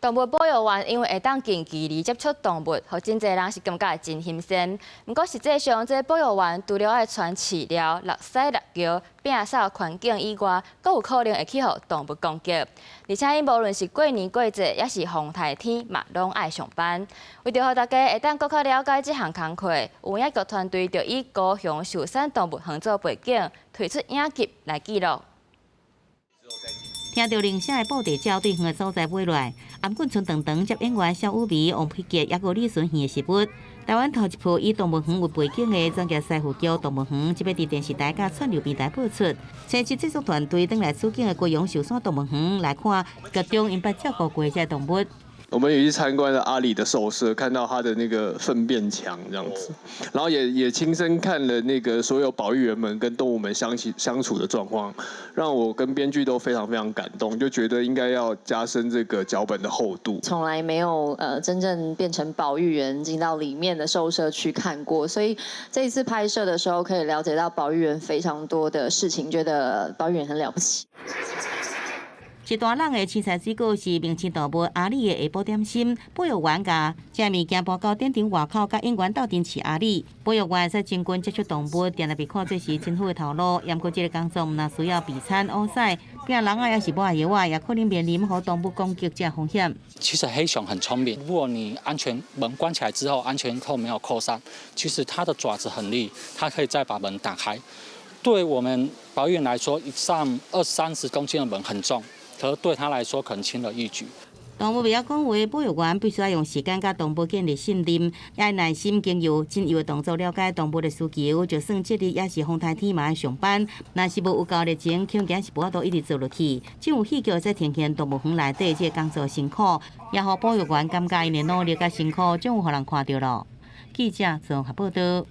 動物保育員因為會當近距離接觸動物，予真濟人是感覺真新鮮。毋過實際上，這保育員除了愛傳飼料、落屎落尿、摒掃環境以外，閣有可能會去予動物攻擊。而且，𪜶無論是過年過節，抑是風颱天，嘛攏愛上班。為著予大家會當閣較了解這項工課，有影劇團隊就以高雄壽山動物園做背景，推出影集來記錄。聽著鈴聲的布袋鳥對遠的所在飛來，頷頸賰長長，接演員蕭雨薇、王佩傑，抑閣李純賢的食物。台灣頭一部以動物園為背景的專業師傅叫動物園，這擺佇電視台佮串流平台播出。請製作團隊轉來取景的高雄壽山動物園來看，劇中𪜶捌照顧過這動物。我們也去參觀了阿里的獸舍，看到他的那個糞便牆這樣子，然後也親身看了那個所有保育員們跟動物們相處的狀況，讓我跟編劇都非常非常感動，就覺得應該要加深這個腳本的厚度。從來沒有真正變成保育員進到裡面的獸舍去看過，所以這一次拍攝的時候可以了解到保育員非常多的事情，覺得保育員很了不起。一大籃的青菜水果是明星動物阿里的下晡點心。保育員共這物件搬到展場外口，佮演員鬥陣飼阿里。保育員會使親近接觸動物，定定被看做是真好的頭路。毋過這個工作毋但需要備餐、烏屎、摒籠仔，抑是抹藥仔，也可能面臨予動物攻擊這風險。其實黑熊很聰明，如果你安全門關起來之後，安全扣沒有扣上，其實它的爪子很利，它可以再把門打開。對我們保育員來說，一扇二三十公斤的門很重。可對他來說，可能輕而易舉。動物袂曉講話，保育員必須愛用時間佮動物建立信任，也愛耐心經由真幼的動作了解動物的需求。就算節日抑是風颱天嘛愛上班，若是無有夠熱情，恐驚是無法度一直做落去。這部戲劇會呈現動物園內底這個工作辛苦，也予保育員感覺𪜶的努力佮辛苦，終有予人看著囉。記者綜合報導。